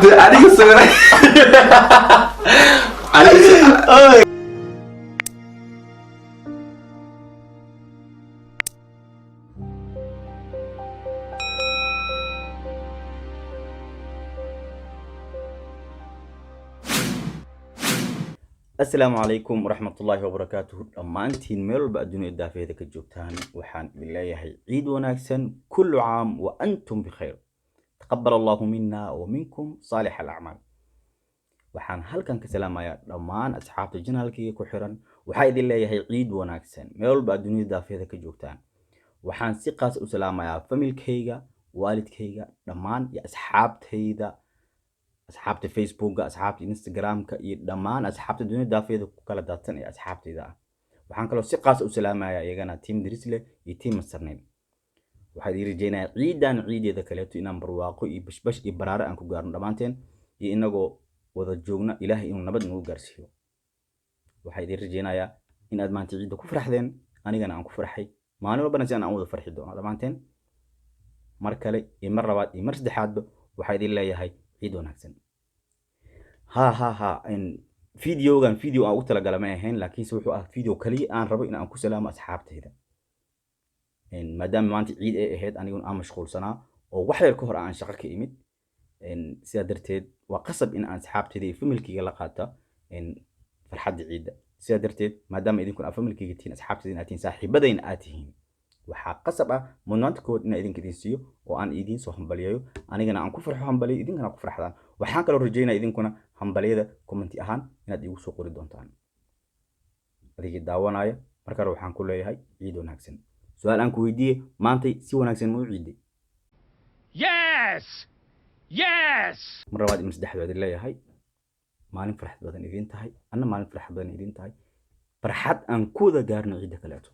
De aniga sawira aniga. Asalaamu calaykum waraxmatullaahi wabarakaatuhu. Dhammaantiin meel walba adduunyada daafeeda ka joogtaan, waxaan idin leeyahay ciid wanaagsan. Kullu caam wa antum bikhayr, taqabal allahu mina wa minkum saalix alacmaal. Waxaan halkan ka salaamayaa dhammaan asxaabta channelkayga ku xiran. Waxaa idin leeyahay ciid wanaagsan meel walba adduunyada daafeeda ka joogtaan. Waxaan si qaas u salaamayaa familkayga, waalidkayga dhammaan iyo asxaabtayda, asxaabta Facebooka, asxaabta Instagramka iyo dhammaan asxaabta dunida daafeeda ku kala daadsan ee asxaabtayda ah. Waxaan kaloo si qaas u salaamayaa iyagana team Drisle iyo team Masarnayn. Waxaan idin rajeynayaa ciidan ciideeda kaleeto inaan barwaaqo iyo bashbash iyo baraare aan ku gaarno dhammaanteen, iyo inagoo wada joogna Ilaahay inuu nabad nagu gaarsiiyo. Waxaan idin rajeynayaa in aad maanta ciidda ku farxdeen, anigana aan ku farxay, maalin walbana si aan wada farxi doono dhammaanteen. Mar kale iyo mar labaad iyo mar saddexaadba waxaa idin leeyahay ciid wanaagsan. Ha ha ha, videogan video aan ugu talagala ma ahayn, laakiinse wuxuu ah video kaliya aan rabo in aan ku salaamo asxaabtayda, maadaama maanta ciid ay ahayd, aniguna aan mashquulsanaa oo wax yar ka hor aan shaqo ka imid. Sidaa darteed waa qasab in aan asxaabtayda iyo familkayga la qaata farxadda ciidda. Sidaa darteed, maadaama idinkuna aad familkayga tihiin, asxaabtayda aad tihiin, saaxiibadayna aad tihiin, waxaa qasab ah mudnaanta koowaad inaan idinka idin siiyo oo aan idiin soo hambaliyayo, anigana aan ku farxo hambaliyo, idinkana ku farxdaan. Waxaan kaloo rajeynaya idinkuna hambaliyada comment ahaan inaad iigu soo qori doontaan. Adigii daawanaya, mar kale waxaan ku leeyahay ciid wanaagsan. Su-aal aan ku weydiiyey: maantay si wanaagsan ma u ciiday? Yes! Yes! Mar labaad iyo mar saddexaad waa idin leeyahay maalin farxad badan idiin tahay, anna maalin farxad badan idiin tahay, farxad aan ku wada gaarno ciidda kaleeto.